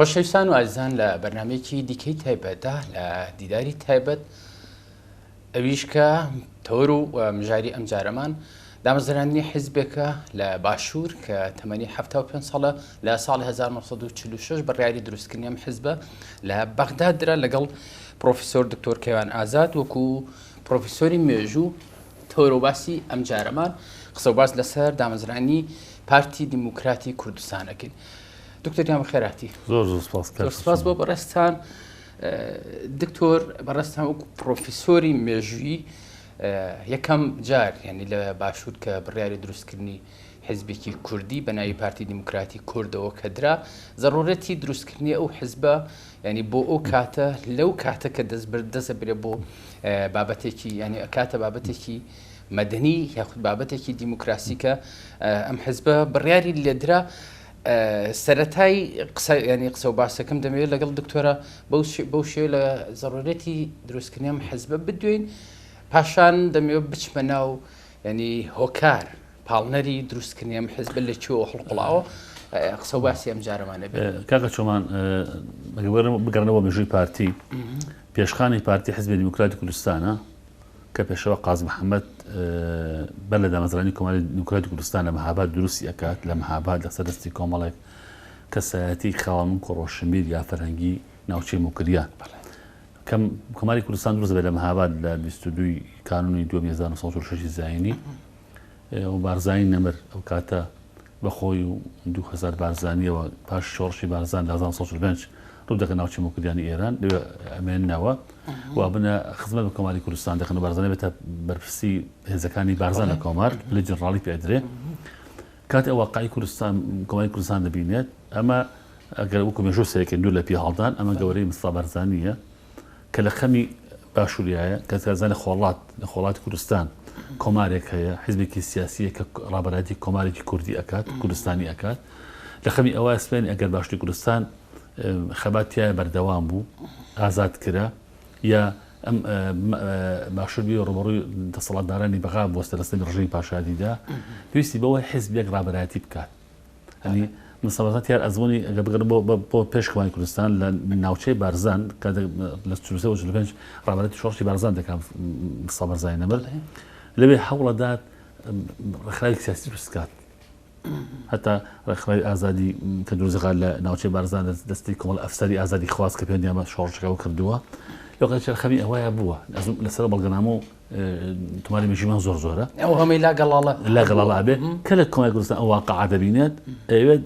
خۆشەویستان و ئازیزان لە بەرنامەیەکی دیکەی تایبەتدا لە دیداری تایبەت ئەویش کە تەوەر و مژاری ئەمجارەمان دامەزراندنی حیزبێکە لە باشوور کە تەمەنی 75 ساڵە لە ساڵی 1946 بڕیاری دروستکردنی ئەم حیزبە لە بەغداد درا لەگەڵ پرۆفیسۆر دکتۆر کەیوان ئازاد وەکو پرۆفیسۆری مێژوو تەوەر و باسی ئەمجارەمان قسە و باس لەسەر دامەزرانی پارتی دیموکراتی کوردستان ئەکەین. دکتۆر گیان بەخێرهاتی. زۆر زۆر سپاس زۆر سپاس بۆ بەڕێزتان. دکتۆر بەڕێزتان وەکو پرۆفیسۆری مێژووی یەکەم جار یعنی لە باشوور کە بڕیاری دروستکردنی حزبێکی کوردی بە ناوی پارتی دیموکراتی کوردەوە کە درا زەڕورەتی دروستکردنی ئەو حزبە ینی بۆ ئەو کاتە لەو کاتە کە دەست برد دەسە برێ بۆ بابەتێکی ینی ئەکاتە بابەتێکی مەدەنی یاخود بابەتێکی دیموکراسی کە ئەم حزبە بڕیاری لێدرا سەرەتای قسە ینی قسە و باسەکەم دەمەوێت لەگەڵ دکتۆرە بەو شێوە لە زەڕورەتی دروستکردنی ئەم حزبە بدوێین پاشان دەمەوێت بچمە ناو ینی هۆکار پاڵنەری دروستکردنی ئەم حزبە لە کوێوە هەڵقوڵاوە قسە و باسی ئەم جارەمانە بێت. کاکە چۆمان بگەڕنەوە مێژووی پارتی پێشخانی پارتی حزبی دیموکراتی کوردستانە کە پێشەوا قازی محەمەد بەر لە دامەزرانی کۆماری دیموکراتی کوردستان لە مەهاباد دروستی ئەکات، لە مەهاباد لەسەر دەستی کۆمەڵێک کەسایەتی خاوەن و ڕۆشنبیر یا فەرهەنگی ناوچەی موکریان. کە کۆماری کوردستان دروست دەبێت لە مەهاباد لە 22 کانونی دووەمی 1946 زایینی و بارزانی نەمر ئەو کاتە بە خۆی و 2000 بارزانیەوە پاش شۆڕشی بارزان لە 1945 ڕوو دەکەن ناوچەی موکریانی ئێران لەوێ ئەمێننەوە و ئەبنە خزمەت بە کۆماری کوردستان دەکەن و بارزانی بێتە بەرپرسی هێزەکانی بارزان لە کۆمار لە جەنراڵی پێ ئەدرێ کاتێ ئەو واقعی کوردستان کۆماری کوردستان دەبینێت ئەمە ئەگەر وەکو مێژوو سەیرکەین دوور لە پێهەڵدان ئەمە گەورەی مستەفا بارزانییە کە لە خەمی باشووریایە کە زانە خۆڵات لە خۆڵاتی کوردستان کۆمارێک هەیە حزبێکی سیاسیە کە ڕابەرایەتی کۆمارێکی کوردی ئەکات کوردستانی ئەکات لە خەمی ئەوە سپێن ئەگەر باشووری کوردستان خەبات تایە بەردەوام بوو ئازاد کرا یا ئەم باشوور بی ڕوبەڕووی دەسەڵاتدارانی بەغا بۆستە لەسەر ڕژێمی پاشادیدا پێویستی بەوە حزبێک ڕابەرایەتی بکات هەنی مستەفا تیار ئەزموونی ئەگەر بگەڕێم بۆ بۆ پێش کۆماری کوردستان لە ناوچەی بارزان کە لە 43 و 45 ڕابەرایەتی شۆڕشی بارزان دەکات مستەفا بارزانی نەمر لەوێ هەوڵەدات ڕێکخراوی سیاسی دروست بکات هەتا ڕێکخراوی ئازادی کە دروست دەکات لە ناوچەی بارزان دەستی کۆمەڵ ئەفسەری ئازادی خواست کە پەیوەندیان بە شۆڕشەکەوە کردووە لەو کاتیشا خەمی ئەوەیە بووە لەسەر بەڵگەنامە و تۆماری مێژوومان زۆر زۆرە ئەو هەمەی لا گەڵاڵە لا گەڵاڵە ئەبێ کە لە کۆماری کوردستان ئەو واقعە دەبینێت ئەوێت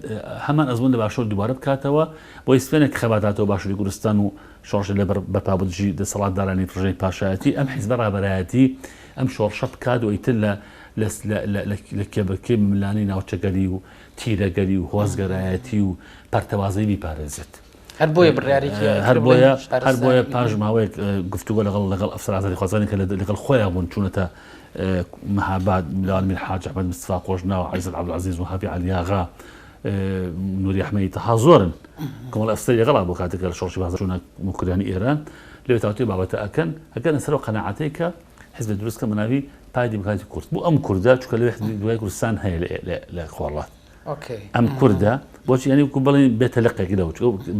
هەمان ئەزمون لە باشوور دووبارە بکاتەوە بۆی سپێنێک خەباتاتەوە باشووری کوردستان و شۆڕش لە بەرپا دژی دەسەڵاتدارانی ڕژێمی پاشایەتی ئەم حیزبە ڕابەرایەتی ئەم شۆڕشە بکات و ئیتر لە لە کێبەرکێی ململانێی ناوچەگەری و تیرەگەری و هۆزگەرایەتی و پەرتەوازەیی بیپارێزێت. هەر بۆیە بڕیارێکی هەر بۆیە هەر بۆیە پاش ماوەیەک گفتوگۆ لەگەڵ لەگەڵ ئەفسەر ئازادیخوازانی کە لەگەڵ خۆیان بوون چوونەتە مەهاباد لەوان میر حاج ئەحمەد مستەفا قۆشناو عیزەت عەبدولعەزیز و هافی عەلیاغا نوری ئەحمەدی تەها زۆرن کۆمەڵ ئەفسەری لەگەڵا بۆ کاتێک لە شۆڕشی بازار چوونە موکریانی ئێران لەوێ تاوتوێ بابەتە ئەکەن ئەگەنە سەر ئەو قەناعەتەی کە حزب دروست کە بەناوی پارتی دیموکراتی کورد بۆ ئەم کوردە چونکە لەوێ حزبی دوای کوردستان هەیە لە خۆڕات ئەم کوردە بۆچی ینی وکو بڵێن بێتە لقێک لەو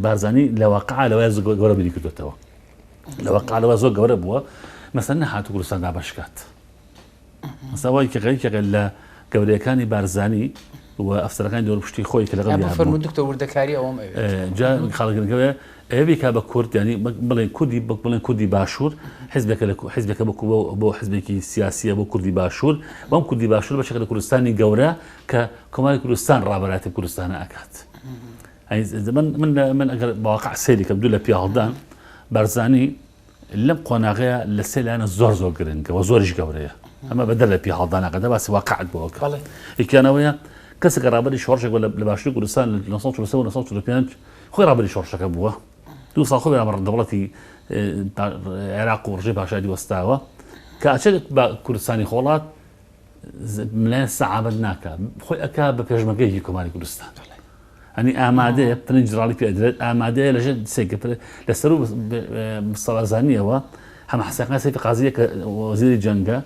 بارزانی لە واقع لەوای زۆر گەورە بیری کردوێتەوە لە واقع لەوە زۆر گەورە بووە مەسەن نەهاتوو کوردستان دابەشکات مەسەوای کە یەکێکە لە گەورەیەکانی بارزانی و ئەفسەرەکانی دەوروپشتی خۆی کە لەگەڵ یان فەرموو دکتۆر وردەکاری ئەوەم ئەوێت جا خاڵگرنگەوەیە ئەوێ بیکا بە کورد ینی بڵێن کوردی بەک بڵێن کوردی باشوور حزبێکە لە حزبێکە بۆ بۆ حزبێکی سیاسیە بۆ کوردی باشوور بەم کوردی باشوور بەشێکە لە کوردستانی گەورە کە کۆماری کوردستان ڕابەرایەتی کوردستانە ئەکات من من من ئەگەر بەواقع سەیری کەم دوو لە پیاهەڵدان بارزانی لەم قۆناغەیە لە سێ لایەنە زۆر زۆر گرنگە و زۆریش گەورەیە ئەمە بەدەر لە پیاهەڵدانەکە دە باسی واقعت بۆ ئەکەم یەکیانەوەیە کەسێک کە ڕابەری شۆڕشێک بووە لە باشووری کوردستان لە 1943 و 1945 خۆی ڕابەری شۆڕشەکە بووە دوو ساڵ خۆی بەرامبەر دەوڵەتی عێراق و ڕژێمی پاشایەتی وەستاوە کە ئەچێت بە کوردستانی خۆڵات ملایەن سەعابەت ناکا خۆی ئەکا بە پێشمەرگەیەکی کۆماری کوردستان ئەنی ئامادەیە پلەی جنراڵی پێ ئەدرێت ئامادەیە لەژێر سێگە لە سەرو مستەڵازانیەوە هەمە حسێنخان سەیفی قازیە کە وەزیری جەنگە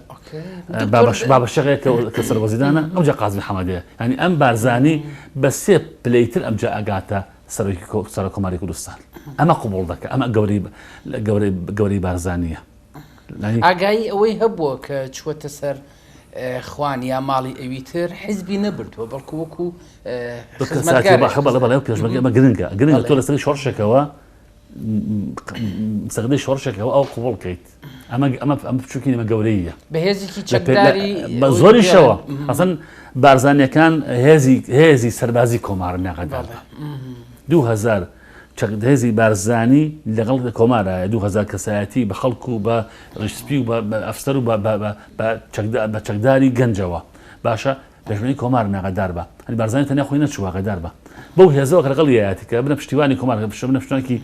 بابەشەقێک کە سەر وەزیرانە ئەوجا قازی محەمەدەیە ینی ئەم بارزانی بە سێ پلەی تر ئەمجا ئەگاتە سەرۆکی سەرۆک کۆماری کوردستان. ئەمە قبوڵ دەکا، ئەمە گەورەی گەورەی گەورەی بارزانییە. ئاگایی ئەوەی هەبووە کە چووەتە سەر خوان یا ماڵی ئەوی تر حیزبی نەبردووە بەڵکو وەکو خزمەتگارێک. پێشمەرگە ئەمە گرنگە گرنگە تۆ لەسەر شۆڕشێکەوە سەردەی شۆڕشێکەوە ئەو قبوڵ کەیت ئەمە ئەمە ئەمە بچووکی ئەمە گەورەیە بەهێزێکی چەکداری بە زۆریشەوە ئەسن بارزانیەکان هێزی هێزی سەربازی کۆمار ناغەدار 2000 چەکدهێزی بارزانی لەگەڵ کۆمارایە 2000 کەسایەتی بە خەڵک و بە ڕیشسپی و بە ئەفسەر و بە چەکداری گەنجەوە باشە پێشمەرگەی کۆمار ناغەدار بە هەنی بارزانی تەنیا خۆی نەچوو ئاگادار بە بەو هێزەوە کە لەگەڵ یایەتی کە بنە پشتیوانی کۆمار کە بنە پشتیوانێکی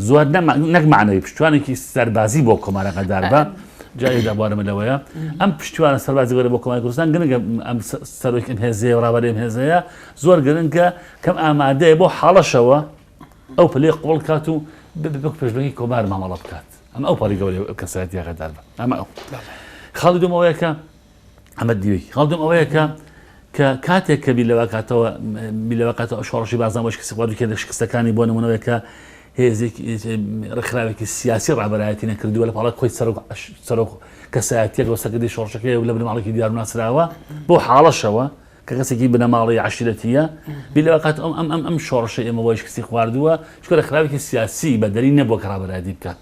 زۆر نەک معنەوی پشتیوانێکی سەربازی بۆ کۆمار ئاگادار بە جارێک دابوارمە لەوەیە ئەم پشتیوانە سەربازی گەورە بۆ کۆماری کوردستان گرنگە ئەم سەرۆکی ئەم هێزەیە و ڕابەری ئەم هێزەیە زۆر گرنگە کەم ئامادەیە بۆ حاڵەشەوە ئەو پلەی قبوڵ کات و بەک پێشمەرگەی کۆمار مامەڵە بکات ئەمە ئەو پەڕی گەورەی کەسایەتی ئاگادار بە ئەمە ئەو خاڵی دووەم ئەوەیە کە ئەمە دیوێکی خاڵ دووەم ئەوەیە کە کە کاتێک کە بیر لەوە کاتەوە بیر لەوە کاتەوە شۆڕشی بارزان بۆ شکستی خوارد و لە شکستەکانی بۆ نمونەوەی کە هێزێکی ڕێکخراوێکی سیاسی ڕابەرایەتی نەکردووە لە پاڵی خۆی سەرۆک سەرۆک کەسایەتیەک بۆ سەرکردەی شۆڕشەکەی و لە بنەماڵێکی دیار و ناسراوە بۆ حاڵەشەوە کە کەسێکی بنەماڵەی عەشیرەتیە بیر لەوە کات ئەم ئەم ئەم ئەم شۆڕشە ئێمە بۆ شکستی خواردووە چونکە ڕێکخراوێکی سیاسی بەدەری نەبووە کە ڕابەرایەتی بکات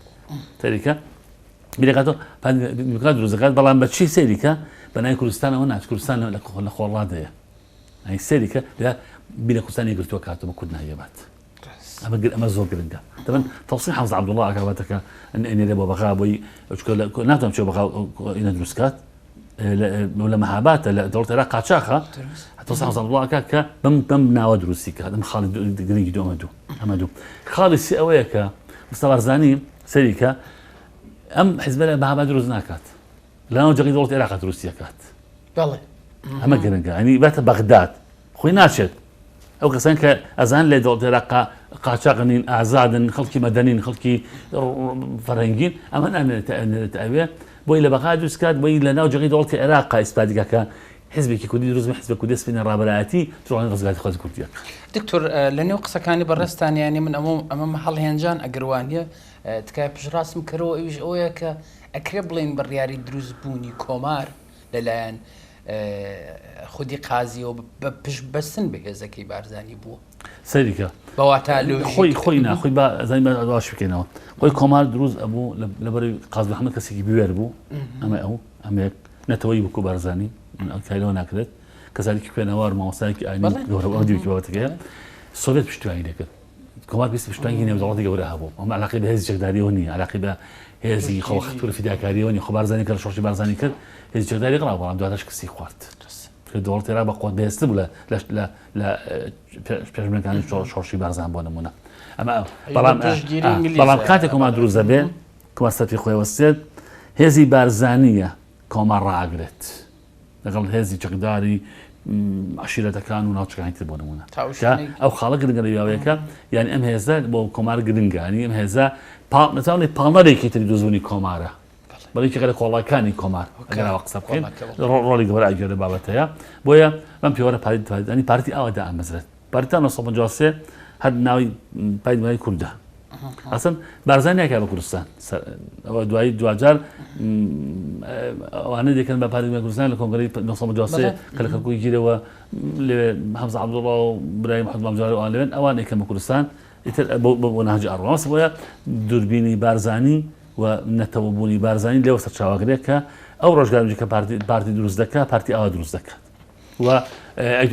تەریکە بیرەکاتەوە دیموکرات دروست دەکات بەڵام بە چی سەیری کە بە ناوی کوردستانەوە ناچ کوردستان لە خۆڵادەیە ئەی سەیری کە لە بیرە کوردستانی گرتووە کاتەوە بە کورد ناویەبات ئەمە ئەمە زۆر گرنگە دەبن تەوسین حەمزە عەبدوڵڵا ئاکاواتەکە ئەنێرێ بۆ بەغا بۆی ناتوانم چۆ بەغا ئینە دروست کات لە مەهاباتە لە دەوڵەت عێراق قاچاخە تەوسین حەمزە عەبدوڵڵا ئەکات کە بەم بەم ناوە دروستی کات ئەم خاڵی گرنگی دوو ئەمە دوو ئەمە دوو خاڵی سێ ئەوەیە کە مستەفا بارزانی سەیری کە ئەم حزبە لە مەهاباد دروست ناکات لەناو جەغی دەوڵەتی عێراق دروستی ئەکات بەڵێ ئەمە گرنگە ئەنی باتە بەغداد خۆی ناچێت ئەو کەسان کە ئەزان لە دەوڵەتی عێراق قاچاق نین ئازادن خەڵکی مەدەنین خەڵکی فەرەنگین ئەمە نامێنێتە ئەوێ بۆی لە بەغا دروست کات بۆی لە ناو جەغی دەوڵەتی عێراق ئیسپاتیکا کە حزبێکی کوردی دروست بێ حزب کوردی سپینە ڕابەرایەتی توانای ڕزگاری خۆی کوردیە. دکتۆر لە نێو قسەکانی بەڕێزتان یانی من ئەمە ئەمەم هەڵهێنجان ئەگەر وانیە تکایە پشتڕاستم کەرەوە ئەویش ئەوەیە کە ئەکرێ بڵێین بڕیاری دروست بوونی کۆمار لەلایەن خودی قازیەوە بە پشت بەستن بە هێزەکەی بارزانی بووە. سەیری کە بە واتا لۆژیک خۆی خۆی نا خۆی با زانی با باش بکەینەوە خۆی کۆمار دروست ئەبوو لەبەر قازی محەممەد کەسێکی بوێر بوو ئەمە ئەو ئەمە نەتەوەی وەکو بارزانی من ئەو کاری لەوە ناکرێت کەسانێکی خوێنەوار مامۆستایەکی ئاینی گەورە ئەو دیوێکی بابەتەکەیە سۆڤێت پشتیوانی دەکرد کۆمار پێویستی پشتیوانی نێودەوڵەتی گەورە هەبوو ئەمە علاقەی بە هێزی چەکداریەوە نییە علاقەی بە هێزی خۆخت و فیداکاریەوە نییە خۆ بارزانی کە لە شۆڕشی بارزانی کرد هێزی چەکداری قڕا بەڵام دواتر شکستی خوارد کە دەوڵەتی عێراق بە قوت بەهێزتر بوو لە لە لە پێشمەرگانی شۆڕشی بارزان بۆ نمونە ئەمە بەڵام بەڵام کاتێک کۆمار دروست دەبێ کۆمار سەرپی خۆی وەستێت هێزی بارزانییە کۆمار ڕائەگرێت لەگەڵ هێزی چەکداری عشیرەتەکان و ناوچەکانی تر بۆ نمونە ئەو خاڵە گرنگە لە یاوەیەکە یعنی ئەم هێزە بۆ کۆمار گرنگە ینی ئەم هێزە نەتوانێت پاڵنەرێکی تری دروستبوونی کۆمارە بەڵێ یەکێکە لە کۆڵاکانی کۆمار ئەگەر ئاوا قسە بکەین ڕۆڵی گەورە ئەگێڕێت لە بابەتەیە بۆیە بەم پێوەرە پارتی پارتی ئاوا دامەزرێت پارتی تا 1953 هەر ناوی پایدمای کوردە ئەسن بارزان ناکە بە کوردستان ئەوە دوایی دواجار ئەوانە دەکەن بە پارتی کوردستان لە کۆنگرەی 1953 کە لە کەرکووک گیرەوە لێ حەمزە عەبدوڵڵا و برایم محەممەد مامجار ئەوان لەوێن ئەوان یەکەم بە کوردستان ئیتر بۆ ناجی ئەڕۆ بۆیە دووربینی بارزانی و نەتەوە بوونی بارزانی لێوە سەرچاوەگرێت کە ئەو ڕۆژگارێک کە پارتی پارتی دروست دەکات پارتی ئاوا دروست دەکات و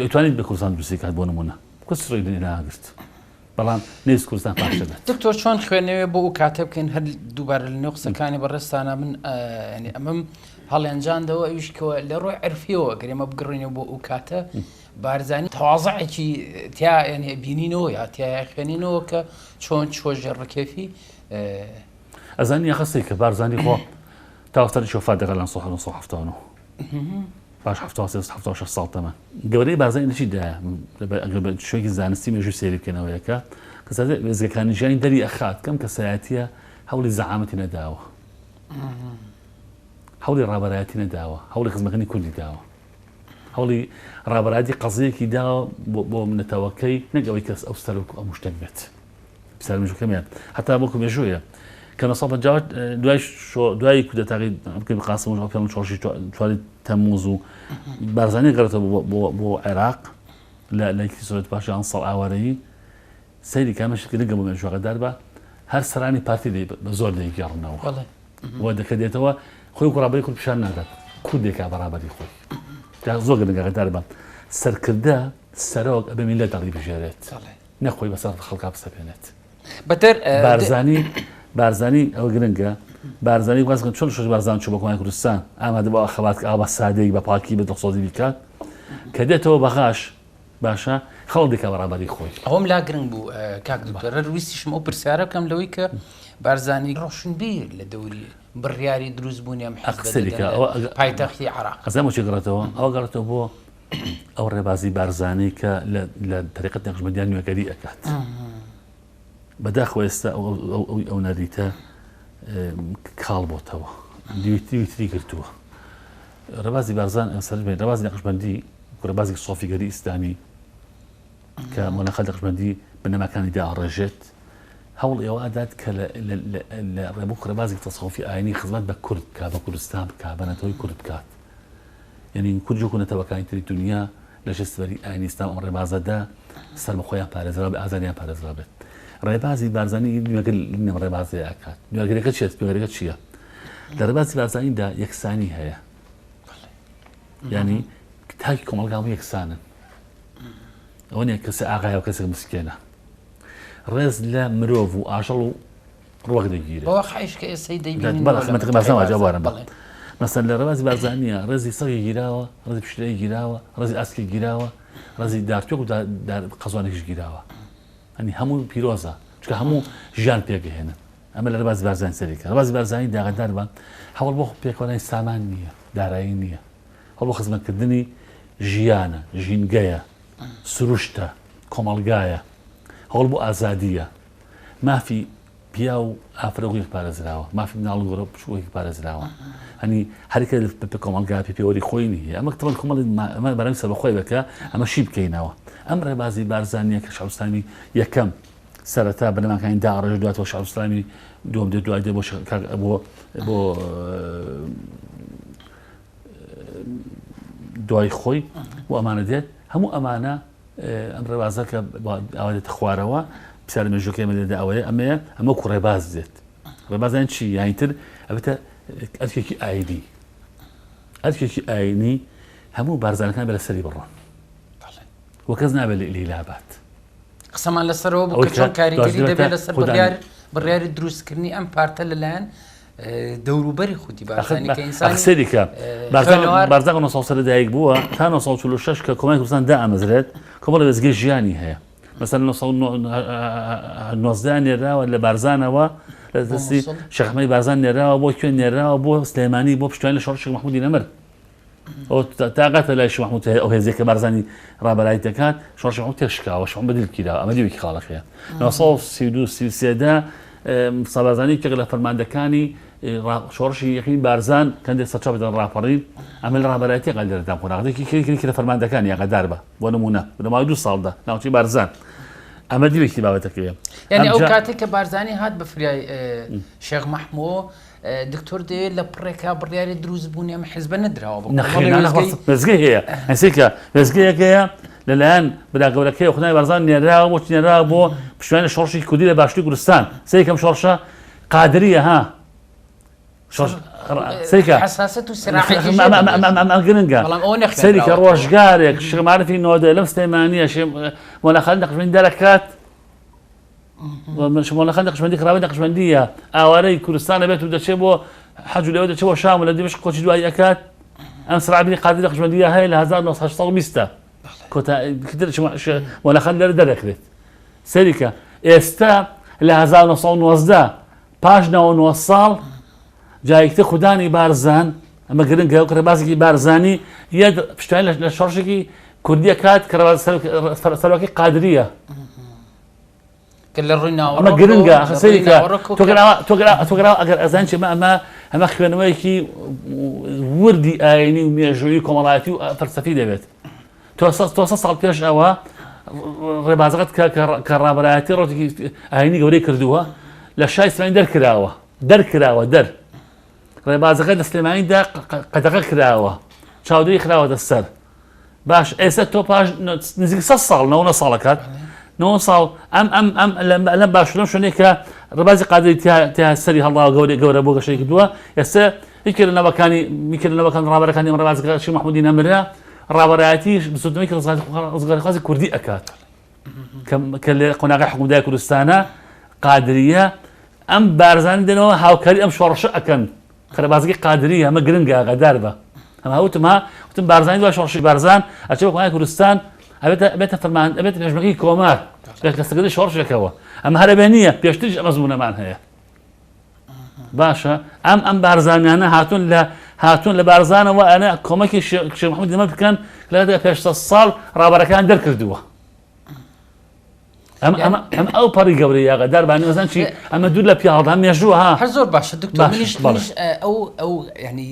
ئەتوانیت بە کوردستان دروستی کات بۆ نمونە کەس ڕێی لێ ناگرت بەڵام نێز کوردستان پارچە بێت. دکتۆر چۆن خوێندنەوەی بۆ ئەو کاتە بکەین هەر دووبارە لە نێو قسەکانی بەڕێزتانە من ینی ئەمەم هەڵێنجاندەوە ئەویش کەوە لە ڕووی عرفیەوە گەر ئێمە بگەڕێینەوە بۆ ئەو کاتە بارزانی تەوازعێکی تیا ینی بینینەوە یا تیا خوێنینەوە کە چۆن چۆ ژێر ڕکێفی ئەزانی یاخە سەیکە بارزانی خۆ تا وەختانی وەفات دەکات لە 1979 پاش 73 76 ساڵ تەمەن گەورەی بارزانی لە چیدایە ئەگەر بە شوێکی زانستی مێژوو سەیری بکەنەوە یەکە کەساتێ وێزگەکانی ژیانی دەری ئەخات کەم کەسایەتیە هەوڵی زەعامەتی نەداوە هەوڵی ڕابەرایەتی نەداوە هەوڵی خزمەکانی کوردی داوە. هەوڵی ڕابەرایەتی قەزیەکی داوە بۆ نەتەوەکەی نەک ئەوەی کەس ئەو سەرۆک و ئەم شتێک بێت. پرسیار مێژووکەمیان هەتا وەکو مێژوویە کە 950 دوای دوای کودەتاقی بکەین قاسم و پێڵ شۆڕشی چواری تەمموز و بارزانی گەڕێتەوە بۆ عێراق لە لە یەکێتی سۆڤێت پاش یان ساڵ ئاوارەیی سەیری کامەش گرنگە بۆ مێژوو ئاگادار بە هەر سەرانی پارتی بە زۆر دەیگێڕنەوە و دەکە دێتەوە خۆی وەکو ڕابەری کورد پیشان نادات کوردێکا بە ڕابەری خۆی زۆر گرنگە ئاگادار بە سەرکردە سەرۆک ئەبێ میللەت هەڵیبژێرێت نەک خۆی بەسەر خەڵکا بسەپێنێت. بەتر بارزانی بارزانی ئەوە گرنگە بارزانی واز کەن چۆن شۆش بارزان چوو بە کۆماری کوردستان ئامادە بۆ خەبات کە ئاوا سادەی بە پاکی بە دڵسۆزی بیکات کە دێتەوە بەغاش باشە خەڵک دەکا بە ڕابەری خۆی. ئەوەم لا گرنگ بوو کاک دکتۆر هەر ویستیشم ئەو پرسیارە بکەم لەوەی کە بارزانی ڕۆشنبیر لە دەوری بڕیاری دروست بوونی ئەم حزبە سەریکە دەدەن لە ئەوە پایتەختی عێراق. ئەزانم بۆچی گەڕێتەوە ئەوە گەڕێتەوە بۆ ئەو ڕێبازی بارزانی کە لە تەریقەت نەقشبەندیان نوێگەری ئەکات بەداخەوە ئێستا ئەو نەریتە کاڵ بۆتەوە دیوتری گرتووە ڕێبازی بارزان سەر ڕێبازی نەقشبەندی ڕێبازی سۆفیگەری ئیسلامی کە مۆنەخە نەقشبەندی بنەماکانی داڕێژێت هەوڵ ئێوە ئەدات کە لە ڕێبوو ڕێبازی تەسەوفی ئاینی خزمەت بە کورد بکات بە کوردستان بکات بە نەتەوەی کورد بکات یانی کورد وەکو نەتەوەکانی تری دونیا لە ژێر سبەری ئاینی ئیسلام ئەم ڕێبازەدا سەربەخۆیان پارێزراو بێت ئازادیان پارێزراو بێت ڕێبازی بارزانی نوێگر لەم ڕێبازەیە ئەکات نوێگرەکە چیە نوێگرەکە چییە لە ڕێبازی بارزانیدا یەکسانی هەیە یعنی تاکی کۆمەڵگا هەموو یەکسانن ئەوە نییە کەسێ ئاغایە و کەسێک مسکێنە ڕێز لە مرۆڤ و ئاژەڵ و ڕوەک دەگیرێت. بە واقعیش کە ئێستەی دەیبینین بەڵێ مەنتقی بارزان واجە بارم بەڵێ مەسەن لە ڕێبازی بارزانیە ڕێزی سەگی گیراوە ڕێزی پشیلەی گیراوە ڕێزی ئاسکی گیراوە ڕێزی دارتۆک و قەزوانێکیش گیراوە هەنی هەموو پیرۆزە چکە هەموو ژیان پێگەهێنن ئەمە لە ڕێبازی بارزانی سەرێکە ڕێبازی بارزانی داغدار بە هەوڵ بۆ پێکەوەنای سامان نییە دارایی نییە هەوڵ بۆ خزمەتکردنی ژیانە ژینگەیە سروشتە کۆمەڵگایە هەوڵ بۆ ئازادیە مافی پیاو و ئافرەت وەک یەک پارێزراوە، مافی مناڵ و گەورە بچووک وەک یەک پارێزراوە. هەنی هەرکە بە کۆمەڵگا پێ پێوەری خۆی نییە. ئەمە تەبەن کۆمەڵی ئەمە بەرەنگ سەربەخۆی بکە ئەمە شی بکەینەوە. ئەم ڕێبازی بارزانییە کە شەعبستانی یەکەم سەرەتا بنەماکانی داڕێژ دواتەوە شەعبستانی دووەم دێت دوای دێ بۆ بۆ بۆ دوای خۆی و ئەمانە دێت هەموو ئەمانە ئەم ڕێبازە کە ئاوا دێتە خوارەوە پرسیارە مێژووەکەی ئێمە لێرەدا ئەوەیە ئەمەیە ئەمە وەکو ڕێباز دێت ڕێبازیان چی یانی تر ئەبێتە ئەرکێکی ئاینی ئەرکێکی ئاینی هەموو بارزانەکان بە لەسەری بڕۆن وە کەس نابێت لێ لابات قسەمان لەسەرەوە بوو کە چۆن کاریگەری دەبێت لەسەر بڕیار بڕیاری دروستکردنی ئەم پارتە لەلایەن دەوروبەری خودی بارزانی کە ئینسانی سەیری کە بارزان 900 لە دایک بووە تا 946 کە کۆماری کوردستان دامەزرێت کۆمەڵی وێستگەی ژیانی هەیە مەسەلەن 919 نێراوە لە بارزانەوە لە دەستی شێخ ئەحمەدی بارزان نێراوە بۆ کوێ نێراوە بۆ سلێمانی بۆ پشتیوانی لە شۆڕشی مەحموودی نەمر ئەو تاقەتە لای شێخ مەحموود ئەو هێزێک کە بارزانی ڕابەرایەتی دەکات شۆڕشی مەحموود تێکشکاوە شێخ مەحموود بەدیل گیراوە ئەمە دیوێکی خاڵەکەیە 932 33 دا مستەفا بارزانی یەکێک لە فەرماندەکانی شۆڕشی یەکەمی بارزان کەندێک سەرچاو بدەن ڕاپەڕین ئەمە لە ڕابەرایەتی قەلدەردان قۆناغێکی کرێکی لە فەرماندەکانی ئاگادار بە بۆ نمونە لە ماوەی دوو ساڵدا ناوچەی بارزان ئەمە دیوێکی بابەتەکەیە یعنی ئەو کاتێک کە بارزانی هات بە فریای شێخ مەحمۆ دکتۆر دەیەوێت لە پڕێکا بڕیاری دروست بوونی ئەم حزبە نەدراوە بە وێستگەی هەیە ئەسێکە وێستگەیەک هەیە لەلایەن برا گەورەکەی خودای بارزان نێراوە بۆ نێراوە بۆ پشتیوانی شۆڕشی کوردی لە باشووری کوردستان سەیرکەم شۆڕشە قادریە ها سەیرکە حساست و گرنگە سەیرکە ڕۆژگارێک شێخ نۆدە لەم سلێمانیە مەلا خالید نەقشبەندی دەرەکات مۆڵەخان نەقشبەندی خراوی نەقشبەندیە ئاوارەی کوردستانە بێت و دەچێت بۆ حەج و لەوە دەچێت بۆ شام و لە دیمەشق کۆچی دوایی ئەکات ئەم سرعبی قادری نەقشبەندیە هەیە لە 1920 کۆتا مۆڵەخان لەرە دەرەکرێت سەریکە ئێستا لە 1990 پاش 99 ساڵ جایکتر خودانی بارزان ئەمە گرنگە و ڕێبازێکی بارزانی یە پشتیوانی لە شۆڕشێکی کوردیە کات کە سەرۆکی قادریە کە لە ڕووی ناوەڕۆک ئەمە گرنگە سەیری کە تۆ گەر ئەگەر ئەزان چی ئەمە ئەمە خوێنەوەیەکی وردی ئاینی و مێژووی کۆمەڵایەتی و فەلسەفی دەبێت. تۆ سە ساڵ پێش ئەوە ڕێبازەکەت کە ڕابەرایەتی ڕۆتێکی ئاینی گەورەی کردووە لە شای سلێمانی دەرکراوە دەرکراوە دەر ڕێبازەکە لە سلێمانیدا قەدەغە کراوە چاودێری خراوەتە سەر باش ئێستا تۆ پاش نزیک سە ساڵ نەوە ساڵەکات نۆ ساڵ ئەم ئەم ئەم لەم باشورم شوێنێک کە ڕێبازی قادری تیا سەری هەڵداوە گەورە گەورە بۆ گەشەی کردووە ئێستا یەکێ لە نەوەکانی یەکێ لە نەوەکان ڕابەرەکانی ئەم ڕێبازەکە شێخ مەحموودی نەمرە ڕابەرایەتی بزوتنەوەی ڕزگاریخوازی کوردی ئەکات کە لە قۆناغی حکومدای کوردستانە قادریە ئەم بارزانی دێنەوە هاوکاری ئەم شۆڕشە ئەکەن قەرەبازگی قادریە ئەمە گرنگە ئاگادار بە ئەمە وتم ها وتم بارزانی دوای شۆڕشی بارزان ئەچێ بە قۆناغی کوردستان ئەبێتە ئەبێتە فەرمان ئەبێتە پێشمەرگەی کۆمار لە سەرکردەی شۆڕشێکەوە ئەمە هەر ئەبێ نییە پێشتریش ئەم ئەزموونەمان هەیە باشە ئەم ئەم بارزانیانە هاتوون لە هاتوون لە بارزانەوە ئەە کۆمەکی شێخ محمود دەمە بکەن لە پێش ساڵ ڕابەرەکان دەرکردووە ئەم ئەم ئەم ئەو پەڕی گەورەی یاغەدار بانی وەزان چی ئەمە دوور لە پیاهەڵدان مێژووە ها هەر زۆر باشە دکتۆر منیش منیش ئەو ئەو ینی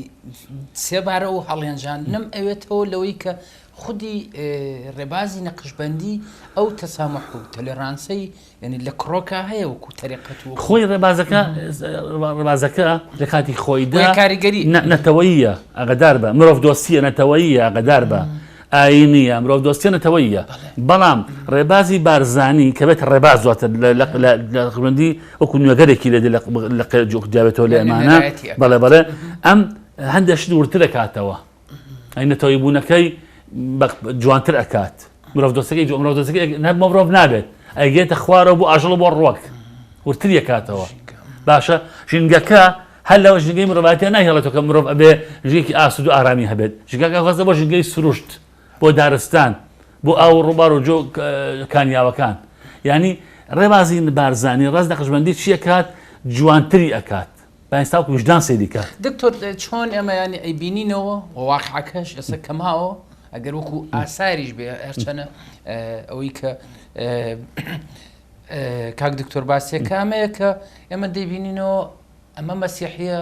سێبارە و هەڵێنجاندنم ئەوێتەوە لەوەی کە خودی ڕێبازی نەقشبەندی ئەو تەسامح و تەلێرانسەی یعنی لە کڕۆکا هەیە وەکو تەریقەت و خۆی ڕێبازەکە ڕێبازەکە لە کاتی خۆیدا کاریگەری نەتەوەیە ئاگادار بە مرۆڤ دۆستیە نەتەوەیە ئاگادار بە ئاینیە مرۆڤ دۆستیە نەتەوەیە بەڵام ڕێبازی بارزانی کە بێت ڕێباز دواتر لە خوێندی وەکو نوێگەرێکی لێ لە جیاێتەوە لە ئەمانە بەڵێ بەڵێ ئەم هەندێک شت وردتر دەکاتەوە ئەی نەتەوەی بوونەکەی جوانتر ئەکات مرۆڤ دۆستەکەی مرۆڤ دۆستەکەی نە مرۆڤ نابێت ئەگێتە خوارەوە بۆ ئاژەڵ بۆ ڕوەک ورتر یەکاتەوە باشە ژینگەکە هەر لەوە ژینگەی مرۆڤایەتیان ناهێڵێتەوە کە مرۆڤ ئەبێ ژینگەیەکی ئاسوود و ئارامی هەبێت ژینگەکە غەزە بۆ ژینگەی سروشت بۆ دارستان بۆ ئاو و ڕووبار و جۆ کانیاوەکان یعنی ڕێبازی بارزانی ڕاست نەقشبەندی چی ئەکات جوانتری ئەکات با ئێستا وەکو ویژدان سەیری کات. دکتۆر چۆن ئێمە ینی ئەیبینینەوە و واقعەکەش ئێستا کەماوە ئەگەر وەکو ئاساریش بێ هەرچەنە ئەوەی کە کاک دکتۆر باسێکە ئەمەیە کە ئێمە دەیبینینەوە ئەمە مەسیحیە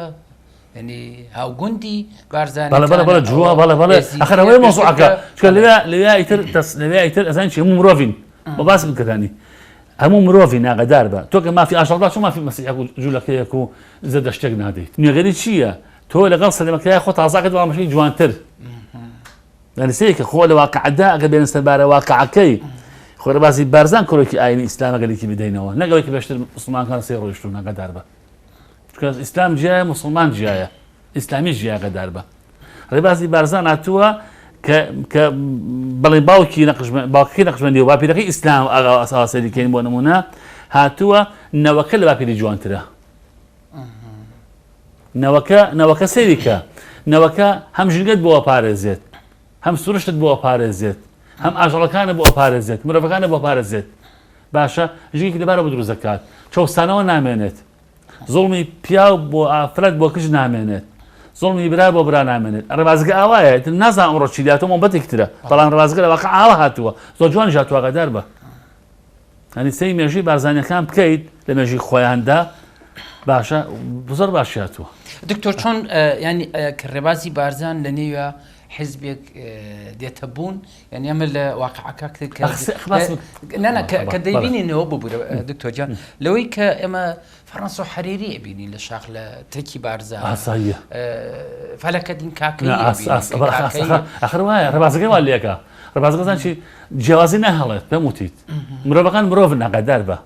یعنی هاوگوندی بارزانی بەڵێ بەڵێ بەڵێ جووا بەڵێ بەڵێ ئەخر ئەوەیە مەوزوعەکە چونکە لەوێ لەوێ ئیتر تەس لەوێ ئیتر ئەزانی چی هەموو مرۆڤین بە باس بکردانی هەموو مرۆڤی ناگەدار بە تۆ کە مافی ئاژەڵدا چۆن مافی مەسیحێک و جوولەکەیەک و زەردەشتێک نادەیت نوێگەری چییە تۆ لەگەڵ سەردەمەکەی خۆ تازاکەت بەڵام شتێکی جوانتر یعنی سەیرکە خۆ لە واقعدا ئەگەر بێنە سەر بارە واقعەکەی خۆ ڕێبازی بارزان کۆرۆکی ئاینی ئیسلامە گەلێکی بدەینەوە نەک ئەوەی کە پێشتر مسلمانەکان سێ ڕۆیشتوون ئاگادار بە چونکە ئیسلام جیایە مسلمان جیایە ئیسلامی جیایە ئاگادار بە ڕێبازی بارزان هاتووە کە کە بەڵێ باوکی نەقش باوکی نەقشبەندی و باپیرەکەی ئیسلام ئاغا ئەسا سەیری کەین بۆ نمونە هاتووە نەوەکە لە باپیری جوانترە نەوەکە نەوەکە سەیری کە نەوەکە هەم ژینگەت بۆ ئەپارێزێت هەم سروشتت بۆ ئەپارێزێت هەم ئاژەڵەکانە بۆ ئەپارێزێت مرۆڤەکانە بۆ پارێزێت باشە ژینگێکی لەبارە بۆ دروست دەکات چەوسانەوە نامێنێت زوڵمی پیاو بۆ ئافرەت بۆ کچ نامێنێت زوڵمی برا بۆ برا نامێنێت ڕێبازگە ئاوایە ئیتر نازانم ئەمڕۆ چی لاتۆ مۆبەتێکی ترە بەڵام ڕێبازگە لە واقع ئاوا هاتووە زۆر جوانیش هاتووە ئاگادار بە هەنی سەی مێژووی بارزانیەکان بکەیت لە مێژووی خۆیاندا باشە زۆر باشی هاتووە. دکتۆر چۆن ینی کە ڕێبازی بارزان لە نێوە حزبێک دێتە بوون یعنی ئەمە لە واقعەکە کە دەیبینینەوە ببوورە دکتۆر جان لەوەی کە ئێمە فەڕەنسۆ حەریری ئەبینین لە شاخ لە تەکی بارزان ئاساییە فەلەکەدین کاکەیی ئەخر وایە ڕێبازەکەی وا لێکە ڕێبازەکە زان چی جیاوازی ناهێڵێت پێم وتیت مرۆڤەکان مرۆڤن ئاگادار بە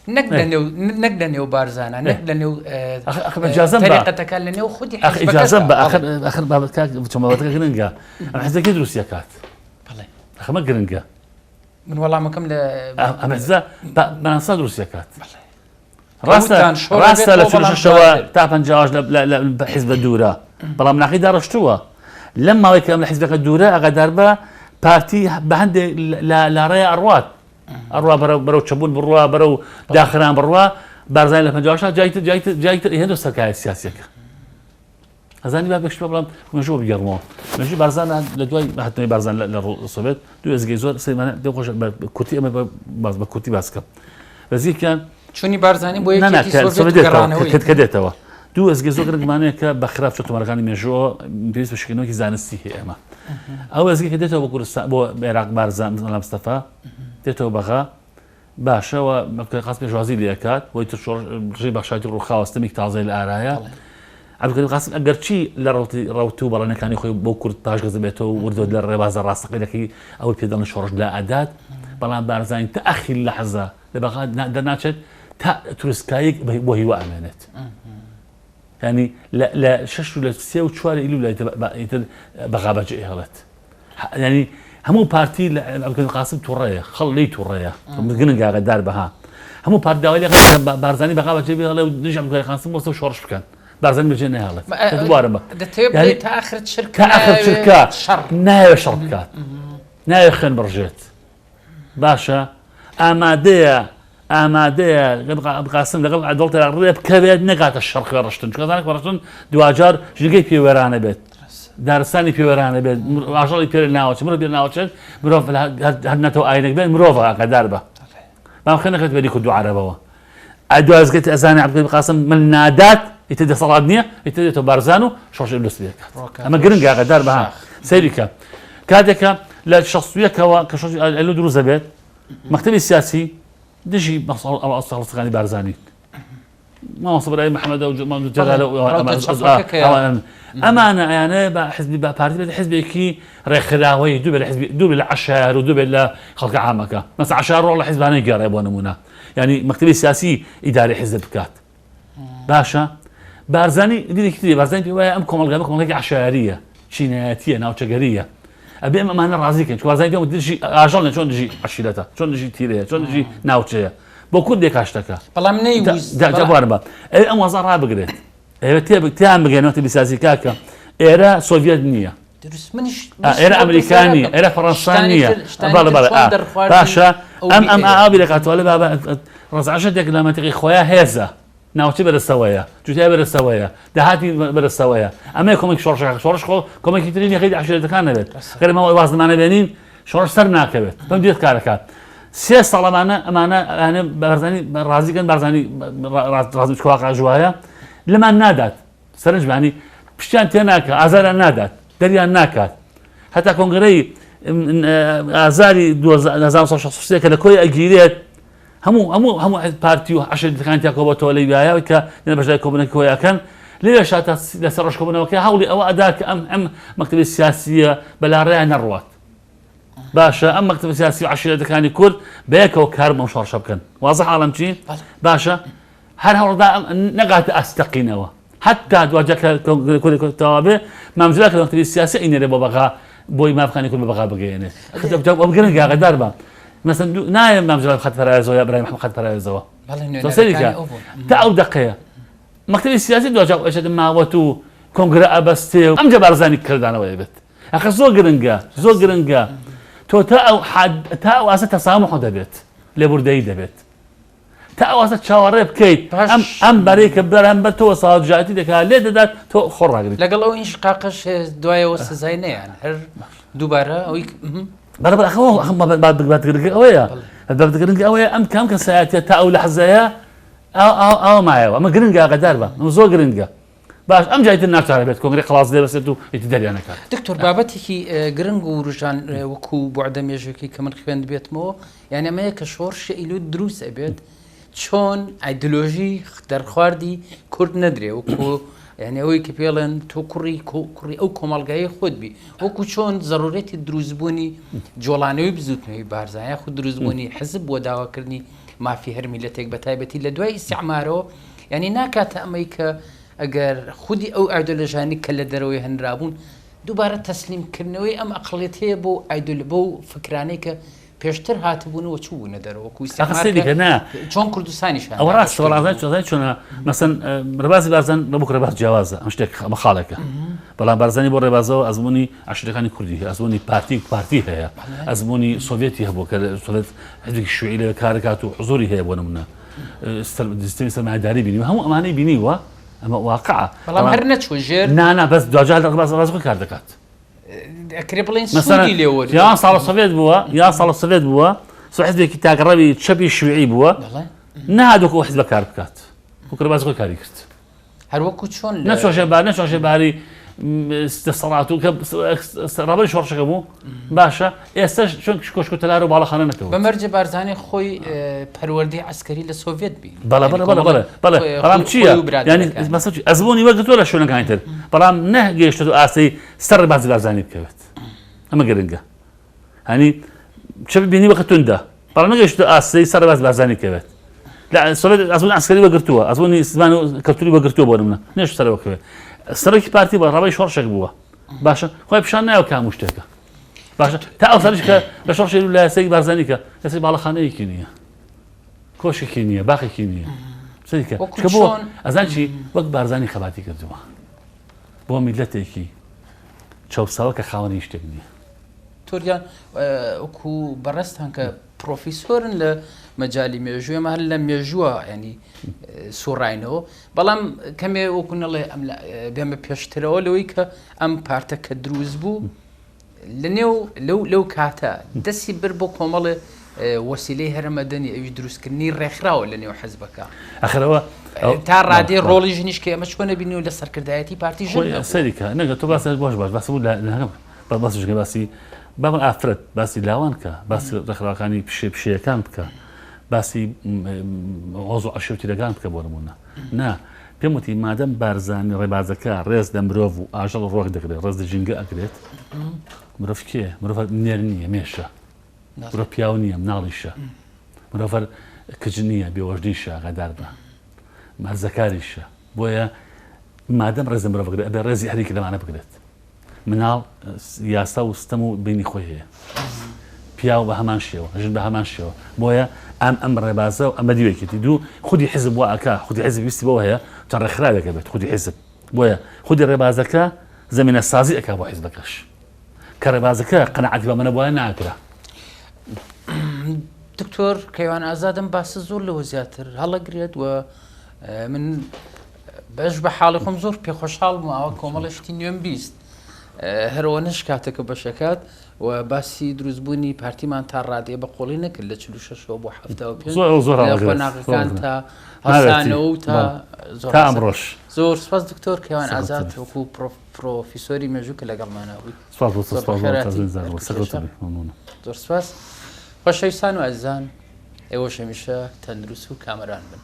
نەک لە نێو نەک لە نێو بارزانە نەک لە نێو تەریقەتەکان لە نێو خودی ئیجازەم بە ئەخر ئەخر بابەت کاک بچم بابەتەکە گرنگە ئەم حزبەکەی دروستی ئەکات ئەخمە گرنگە من وەڵامەکەم لە ئەم حزبە بەناسا دروستی ئەکات ڕاستە ڕاستە لە 46ەوە تا 50 لە حزبە دوورە بەڵام ناخی داڕشتووە لەم ماوەی کە ئەم لە حزبەکە دوورە ئاگادار بە پارتی بە هەندێک لاڕێ ئەڕوات ئەڕوا بەرەو بەرەو چەبوون بڕوا بەرەو داخران بڕوا بارزانانی لە 50 جایتر جایتر جایتر هێندە سەرکایە سیاسەکە ئەزانی با بێشتوە بەڵام مێژوو بگێڕمەوە مێژووی بارزان لە دوای هاتنەوەی بارزان لە سۆڤێت دوو ئێزگەی زۆر سەیرمانە پێم خۆشە بە کورتی ئەمە باس بە کورتی باس بکەم بەزیکیان چونی بارزانی بۆ یەکێتی سۆڤێت گەڕانەوەی کە دێتەوە. دوو ئەزگە زۆر گرنگمانەیە کە بە خراپ چۆ تۆمارەکانی مێژووە پێویست بە شکردنەوەکی زانستی هەیە ئێمە ئەو ئەزگە کە دێتەوە بۆ کوردستان بۆ عێراق بارزان مەلا مستەفا دێتەوە بەغا باشە و عەبدولکەریم قاسم پێشوازی لێ ئەکات بۆی تر شۆڕش ڕژێمی بەخشایەتی ڕووخاوە ستەمێکی تازەی لە ئارایە عەبدولکەریم قاسم ئەگەرچی لە ڕەوتی ڕەوت و بەڵێنەکانی خۆی بۆ کورد پاشگەز دەبێتەوە و وردە لە ڕێبازە ڕاستەقینەکەی ئەوەی پێ دەڵێن شۆڕش لا ئەدات بەڵام بارزانی تا ئەخیر لەحزە لە بەغا دەرناچێت تا تروسکایەک بۆ هیوا ئەمێنێت ینی لە شش و لە سێ و چوار ئیلو لای ئیتر بەغا بەجێ ئێڵێت ینی هەموو پارتی لە عەبدولکەریم قاسم تووڕەیە خەڵ لی تووڕەیە گرنگ ئاگادار بەها هەموو پارت داوای لێ بارزانی بەغا بەجێ بهێڵێ و دژ عەبدولکەریم قاسم بۆ شۆڕش بکەن بارزانی بەجێ نەهێڵێت دووبارە بە تا ئاخر چرکە تا ئاخر چرکە نایەوێ شەڕ بکات نایەوێ خوێن بڕژێت باشە ئامادەیە ئامادەیە قاسم لەگەڵ عەدڵ ڕێ بکەوێت نەگاتە شەڕ خوێ ڕشتن چونکە زانک ڕشتن دواجار ژینگەی پێوەرانە بێت دارستانی پێوەرانە بێت ئاژەڵی پێ ناوەچ مرۆ پێ ناوەچێت مرۆڤ هەر نەتەوە ئاینێک بێت مرۆڤ ئاگادار بە بام خوێ نەکەوێت بەری کورد و عەرەبەوە ئەدوازگەت ئەزانێ عەبدولکەریم قاسم من نادات ئیتر دەسەڵات نییە ئیتر دێتەوە بارزان و شۆڕشی دروست بکات ئەمە گرنگە ئاگادار بە سەیری کە کاتێکە لە 61ەوە کە شۆڕشی ئەیلول دروست دەبێت مەکتەبی سیاسی دژی ئەوەستەکانی بارزانی مامۆستا برای محەممەدە و جەلالە ئەمانە ئەیانە بە حزبی بە پارتی بێت حزبێکی ڕێکخراوەی دوو لە حزبی دوو لە عەشایەر و دوو لە خەڵکە عامەکە مەسە عەشایەر ڕۆڵ لە حزبانەی گەڕێ بۆ نمونە یعنی مەکتەبی سیاسی ئیداری حزب بکات باشە بارزانی دیدێکی تری بارزانی پێی وایە ئەم کۆمەڵگا بە کۆمەڵگایەکی عەشایەرییە چینایەتییە ناوچەگەرییە ئەبێ ئەم ئەمانە ڕازی کەین چونکە بارزانی پێی دژی ئاژەڵ نیە چۆن دژی عەشیرەتە چۆن دژی تیرەیە چۆن دژی ناوچەیە بۆ کورد دێکا شتەکە بەڵام نەیویست جا بوارم بە ئەوێ ئەم وەزع ڕابگرێت ئەوێ تێ تیان بگەنەوە تێ بیسازی کاکە ئێرە سۆڤیەت نییە دروست منیش ئێرە ئەمریکا نییە ئێرە فەڕەنسا نییە بەڵێ بەڵێ باشە ئەم ئەم ئاوی دەکاتەوە لە بابە ڕزعشەتێک لە مەنتیقی خۆیان هێزە ناوچەی بەدەستەوەیە جوتیای بەدەستەوەیە داهاتی بەدەستەوەیە ئەمەیە کۆمەکی شۆڕشەکە شۆڕش خۆ کۆمەکی تری نییە خەریکی عەشیرەتەکان نەبێت گەر ئێمە واز لەمانە بێنین شۆڕش سەر ناکەوێت بەم دوێت کارەکات سێ ساڵ ئەمانە ئەمانە ئەمانە بارزانی ڕازی کەن بارزانی ڕازی چواقع ژوایە لەمان نادات سەرنج بانی پشتیان تێ ناکە ئازاریان نادات دەریان ناکات هەتا کۆنگرەی ئازاری 1963 کە لە کۆی ئەگیرێت هەموو هەموو هەموو پارتی و عەشیرەتەکان تیا کۆبەتەوە لەویایە کە لە بەشداری کۆبوونەوەی کۆیەکەن لەوێشا تا لەسەر ڕۆژ کۆبوونەوەکە هەوڵی ئەوە ئەدا کە ئەم ئەم مەکتەبی سیاسیە بەلاڕێیان نەڕوات باشە ئەم مەکتەبە سیاسی و عەشیرەتەکانی کورد بەیەکەوە کار بۆ شۆڕشە بکەن وازح عاڵەم چی باشە هەر هەوڵدا نەگاتە ئاست تەقینەوە حتا دواجار کە کۆنگرە تەواو بێ مام جەلال کە مەکتەبی سیاسی ئەینێرێ بۆ بەغا بۆی مافەکانی کورد بە بەغا بگەیەنێت ئەم گرنگە ئاگادار بە مەسەن نایە مام جەلال خەت پەراوێزەوە یا برایم محەممەد خەت پەراوێزەوە سەریکە تا ئەو دەقەیە مەکتەبی سیاسی دواجار ئەچێتە ماوەت و کۆنگرە ئەبەستێ و ئەمجا بارزانی کردانەوەی بێت ئەخە زۆر گرنگە زۆر گرنگە تۆ تا ئەو تا ئەو ئاستە تەسامح دەبێت لێبوردەیی دەبێت تا ئەو ئاستە چاوەڕێ بکەیت ئەم ئەم بەرەی کە بەرامبەر تۆ ساڵ دژایەتی دەکات لێ دەدات تۆ خۆ ڕاگریت. لەگەڵ ئەو ئینشقاقەش دوایەوە سزای نەیان هەر دووبارە ئەوی بەڵێ بەڵێ ئەخە ئەخە بابەت گرنگ ئەوەیە بابەت گرنگ ئەوەیە ئەم کام کەسایەتیە تا ئەو لەحزەیە ئاو ئاو ئاو مایەوە ئەمە گرنگە ئاگادار بە ئەمە زۆر گرنگە باش ئەم جای تر ناچارە بێت کۆنگرەی قەڵاس لێ بەسێت و ئیتر دەریان نەکات. دکتۆر بابەتێکی گرنگ و وروژان وەکو بوعدە مێژوویەکەی کە من خوێندبێتمەوە یانی ئەمەیە کە شۆڕشی ئەیلول دروست ئەبێت چۆن ئایدلۆژی دەرخواردی کورد نەدرێ وەکو یعنی ئەوەی کە پێڵێن تۆ کوڕی کوڕی ئەو کۆمەڵگایی خۆت بی وەکو چۆن زەڕورەتی دروستبوونی جۆڵانەوەی بزوتنەوەی بارزان یاخود دروستبوونی حزب بۆ داواکردنی مافی هەر میلەتێک بە تایبەتی لە دوای ئیسیعمارەوە یعنی ناکاتە ئەمەی کە ئەگەر خودی ئەو ئایدۆلۆژانی کە لە دەرەوەی هەنرابوون دووبارە تەسلیمکردنەوەی ئەم ئەقڵێتەیە بۆ ئایدۆل بۆ فکرانەی کە پێشتر هاتبوون و چووبوونە دەرەوە وەکو ئیستعمار کە نا چۆن کوردستانیش ئەوە ڕاستە وەڵام زانی چۆن چۆنە مەسەن ڕێبازی بارزان لە بۆ ڕێباز جیاوازە ئەم شتێک ئەمە خاڵێکە بەڵام بارزانی بۆ ڕێبازەوە ئەزمموی عشرەکانی کوردی هەیە ئەزمموی پارتی و پارتی هەیە ئەزمموی سۆڤێتی هەبوو کە سۆڤێت حزبێکی شوعی لە کارکات و حزوری هەیە بۆ نمونە سیستمی سەرمایەداری بینیوە هەموو ئەمانەی بینیوە ئەمە واقعە بەڵام هەر نەچوو ژێر نانا بەس دواجار لە ڕێباز ڕێباز خۆی کار دەکات ئەکرێ بڵێین سوودی لێ وەرگرت. یا ساڵە سۆڤێت بووە یا ساڵە سۆڤێت بووە سۆ حزبێکی تاکڕەوی چەپی شوعی بووە نەهات وەکو ئەو حزبە کار بکات وەکو ڕێباز خۆی کاری کرد. هەروەکو چۆن نەچوە ژێر بار نەچوە ژێر باری دەسەڵات و کە ڕابەری شۆڕشەکە بوو باشە ئێستاش چۆن کۆشک و تەلار و باڵەخانە نەکەوت بە مەرجێ بارزانی خۆی پەروەردەی عەسکەری لە سۆڤێت بینی بەڵێ بەڵێ بەڵێ بەڵێ بەڵێ بەڵام چییە یانی مەسەل چی ئەزموونی وەرگرتووە لە شوێنەکانی تر بەڵام نەگەیشتە ئاستی سەر ڕێبازی بارزانی بکەوێت ئەمە گرنگە هەنی چ بینی وەکە توندە بەڵام نەگەیشتە ئاستی سەر ڕێباز بارزانی بکەوێت لە سۆڤێت ئەزموون عەسکەری وەرگرتووە ئەزموونی زمان و کەلتوری وەرگرتووە بۆ نمونە نێش سەرەوە بکەوێت سەرۆکی پارتی بووە ڕابەری شۆڕشێک بووە باشە خۆی پیشان نایەوە کام شتێکە باشە تا ئەو سەرش کە لە شۆڕشی لە سەری بارزانی کە لەسەر باڵەخانەیەکی نییە کۆشێکی نییە باخێکی نییە سەریکە کە بۆ ئەزان چی وەک بارزانی خەباتی کردووە بۆ میلەتێکی چەوساوە کە خاوەنی شتێک نییە تۆریان وەکو بەڕێزتان کە پرۆفیسۆرن لە مەجای مێژوو ئێمە هەر لە مێژووە ینی سوڕاینەوە بەڵام کەمێ وەکو نەڵێ ئەم بێمە پێشترەوە لەوەی کە ئەم پارتە کە دروست بوو لە نێو لەو لەو کاتە دەستی بر بۆ کۆمەڵێ وەسیلەی هەرە مەدەنی ئەوی دروستکردنی ڕێکخراوە لە نێو حزبەکە ئەخرەوە تا ڕادەی ڕۆڵی ژنیش کە ئێمە چۆنە بینی و لە سەرکردایەتی پارتی ژن سەریکە نەگە تۆ باس باش باش باس بوو لە باس ژنە باسی بابن ئافرەت باسی لاوان کە باسی ڕێکخراوەکانی پیشێ پیشەیەکان بکە باسی هۆز و عەشیرەتیرەکان بکە بۆ نمونە نا پێم وتی مادەم بارزانی ڕێبازەکە ڕێز لە مرۆڤ و ئاژەڵ و ڕۆک دەگرێت ڕێز لە ژینگە ئەگرێت مرۆڤ کێ مرۆڤ نێر نییە مێشە مرۆڤ پیاو نییە مناڵیشە مرۆڤ کچ نییە بێوەژنیشە ئاگادار بە مەرزەکاریشە بۆیە مادەم ڕێز لە مرۆڤ بگرێت ئەبێ ڕێزی هەریک لەمانە بگرێت مناڵ یاسا و ستەم و بینی خۆی هەیە پیاو بە هەمان شێوە ژن بە هەمان شێوە بۆیە ئەم ئەم ڕێبازە و ئەمە دیوێکێتی دوو خودی حزب وا ئەکا خودی حزب ویستی بەوە هەیە چەند ڕێکخراوێکە بێت خودی حزب بۆیە خودی ڕێبازەکە زمینە سازی ئەکا بۆ حزبەکەش کە ڕێبازەکە قەناعەتی بەمە نەبوایە ناکرا. دکتۆر کەیوان ئازادم باسە زۆر لەوە زیاتر هەڵەگرێت و من بەش بە حاڵی خۆم زۆر پێخۆشحاڵ بووم ئاوا کۆمەڵێ شتی نوێم بیست هەرەوە نەش کاتەکە بەشەکات و باسی دروستبوونی پارتیمان تا ڕادەیە بە قۆڵی نەکرد لە 46ەوە بۆ 75 زۆر زۆر لە قۆناغەکان تا هەڵسانەوە و تا زۆر تا ئەمڕۆش زۆر سپاس دکتۆر کەیوان ئازاد وەکو پرۆفیسۆری مێژوو کە لەگەڵمانە بووی سپاس بۆ زۆر سپاس بۆ بەخێرهاتی. سەرکەوتوو بی مەمنونم زۆر سپاس خۆشەویستان و ئازیزان ئێوەش هەمیشە تەندروست و کامەران بن.